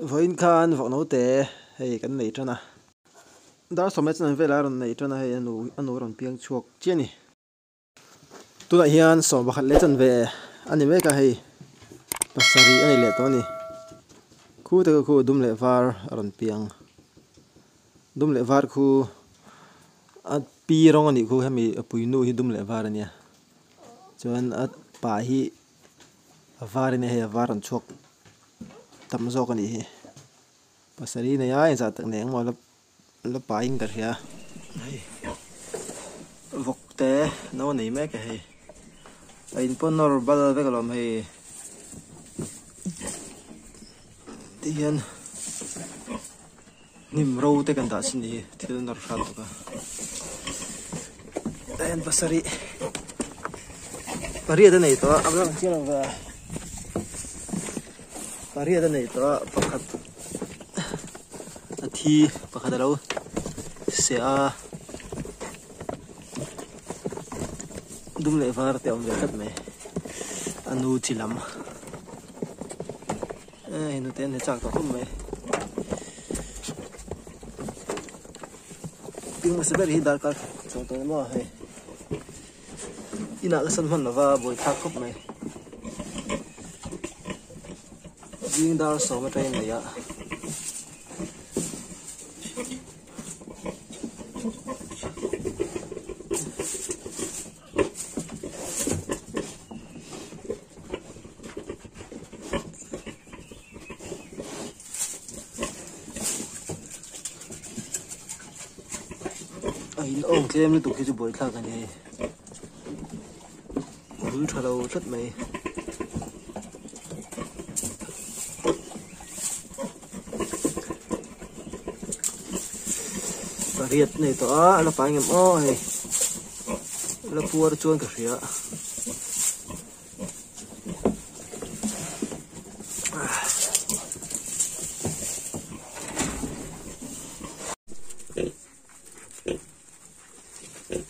Vawiin khan vawk naute hei kan nei tan a, dar sawmleh chuan velah a rawn nei tan a hei a nu a nu a rawn piang chhuak chiah a ni. Tunah hian sawm pakhat leh chanve a ni mek a hei pasarih a ni leh tawh a ni. Khu te khu dum leh var a rawn piang dum leh var khu a pi rawng a nih khu hemi a pui nu hi dum leh var a nia chuan a pa hi a var a nia hei a var rawn chhuak tam zawk a nih hi pasarih nei a inzah tak nei ang maw la. La pain ka hria hei vawk te no a nei mek a hei a in pawn nawr bal vek alawm hei ti hian hnim ro te kan dah sin hi thil nawr hran bawk a tah hian pasarih pariat a nei tawh a a bula kan chiang lo ve pariat a nei tawh a pakhat. A thi pakhat alo seh a dum leh var te a awm ve tlat mai a nu chi lam eh henu te an he chak tawh khawp mai ping hmasa ber hi darkar chuang tawh maw hei inah ka sawn hman lova buaithlak khawp mai. Zing dar sawm atangin nei a. A in awng tlem lutuk hi chu buaithlak a ni hei. Hul tha lo tlat mai. Pariat nei tawh a, a la pai ngem aw hei. La puar chuan ka hria.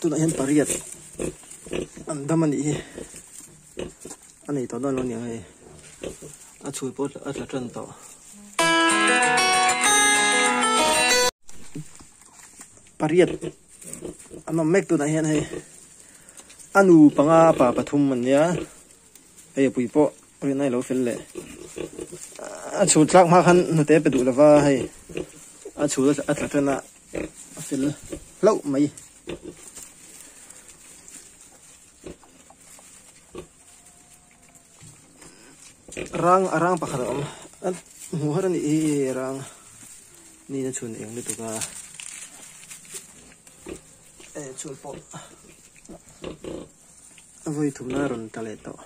Tunah hian pariat an dam a nih hi a nei tawh dawn lo aniang hei a chhul pawh a tla tan tawh. Pariat an awm mek tunah hian hei a nu panga pa pathum an nia hei a pui pawh rinai lo fel leh a chhul tlak hma khan hnute pe duh lova hei a chhul a tla tan a. A fel hlauh mai. Rang a rang pakhat a awm a hmuh har a nih hi rang ni na chhun eng lutuk a eh chhun pawh a vawi thumna a rawn tla leh tawh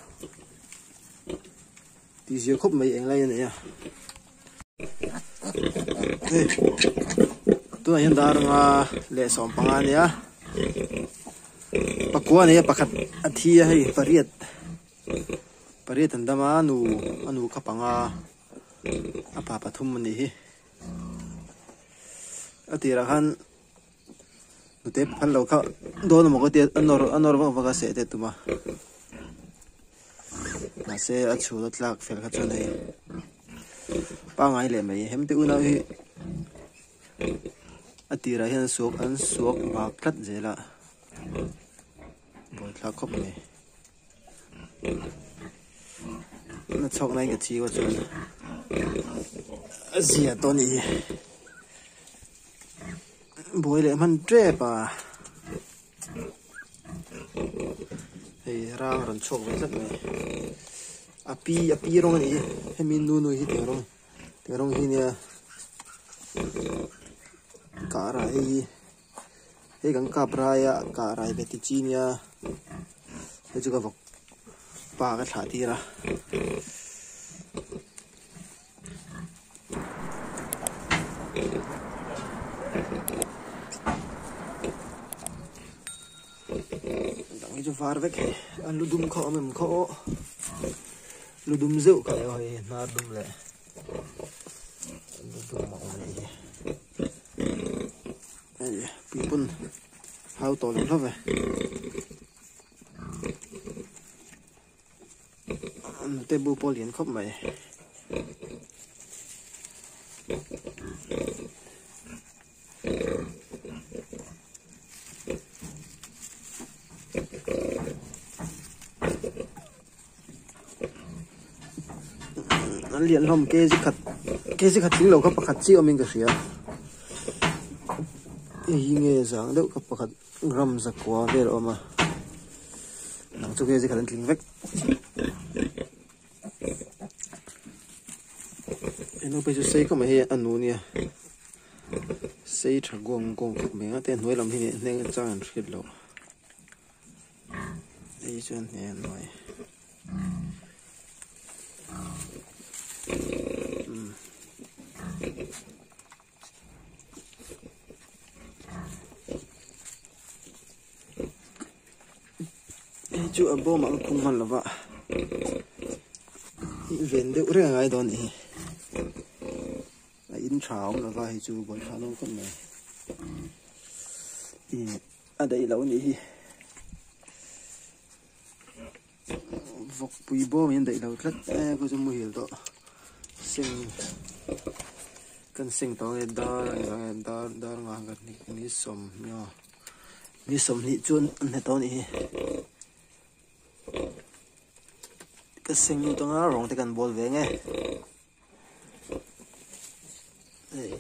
tih zia khawp mai eng lai a nei a. Tunah hian dar anga leh 15 a nia pakua a nei a pakhat a thi a hei pariat pariat an dam a nu a nu kha panga a pa pathum a nih hi a tirah khan nute phal lo kha dawn emaw ka tia a nawr a nawr vak vak a seh te tum a mahse a chhul a tlak fel kha chuan hei pangai leh mai hem te unau hi a tirah hian suak an suak bak tlat zel a buaithlak khawp mai na chhawk na in ka chiu a chuan a zia tawh a nih hi buai leh hman tep a hei rang a rawn chhuak ve tlat mai a pi a pi rawng a nih hi hemi nu nu hi tiang rawng tiang rawng hi nia kah rai hei hi hei kan kap rai a kah rai ve ti chi nia hei chu ka vawk pa ka thlah tir a. Dang hi chu var vek hei a lu dum kha awm em kha aw lu dum zeuh kha leh hei hnar dum leh lu dum a awm leh hi hei puipun hau tawh lo hlauh ve. Nute bu pawh lian khawp mai. lian hlawm kg khat kg khat tling lo kha pakhat chiah awmin ka hria hei hi nge zang deuh kha pakhat gram zakua vel a awm a nang chu kg khat an tling vek he nu phei chu sei khawp mai hei a nu nia sei tha guang guang khawp mai a te hnuai lam hi hneng chang an hriat loh. Hei chuan hne a nuai umm hei chu a bawmah ka khung hman lova ven deuh reng a ngai dawn a ni hi a in tha a awm lova hei chu bawlhhlawh a nawm khawp mai ih. A daih loh anih hi vawkpui bawm hi an daih lo tlat e khaw chu muhil tawh seng kan seng tawh ange dar engah nge dar dar nga ka ni sawmhnih aw ni sawmhnih chuan an hne tawh anih hi ka seng lut anga rawng te kan bawl ve ange hei.